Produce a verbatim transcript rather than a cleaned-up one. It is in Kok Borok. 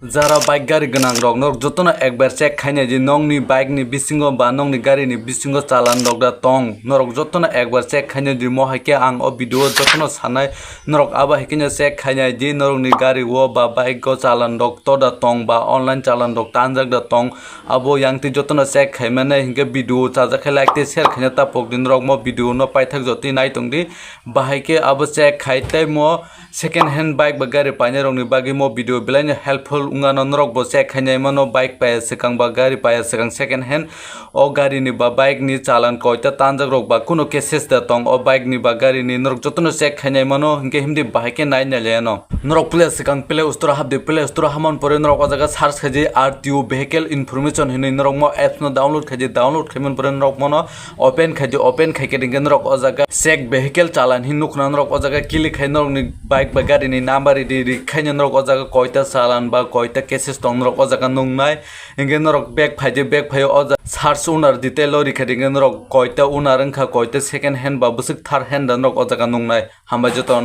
Jara bike gari gwnang rok, norok jotono ekbar check khainai di, nokni bike ni bisingo ba nokni gari ni bisingo chalan rok da tong, norok jotono ekbar check khainai di. Mo hai khe ang o video o jotono sanai, norok abo hai kheno check khainai di, norokni gari o ba bike o chalan rok to da tong ba online chalan rok tanjak da tong, abo yang twi jotono check khaimani hinkhe video chajak khe like tei share khaina ta pok di, norok mo video no paithak jotwi nai tong di, bahai khe abo check khai tei mo second hand bike ba gari painai rokni bagwi mo video belai no helpful wngano. Norok bo check khainai mano, bike paiya swkang ba gari paiya swkang second hand o gari ni ba bike ni chalan koita tanjak rok ba kuno cases da tong o bike ni ba gari ni, norok jotono check khainai mano, hinkhe himdi bahai khe nai nai le ano. Norok Play Store, Play Store habdi, Play Store hamon pore norok o jaga search khaidi R T O vehicle information hinwi, norok mo apps no download khaidi, download khaimon pore norok mono open khaidi, open khaikhe hinkhe norok o jaga check vehicle chalan hin nukhna, norok o jaga click khai norokni bike ba gari ni number ridi, ri khaina norok o jaga koita chalan ba koita cases tong norok o jaga nungnai. Hinkhe norok back phaidi, back phaio o jaga search owner detail o rikha hinkhe norok koita owner wngkha, koita second hand ba bwswk third hand da norok o jaga nungnai. Hambai jotono.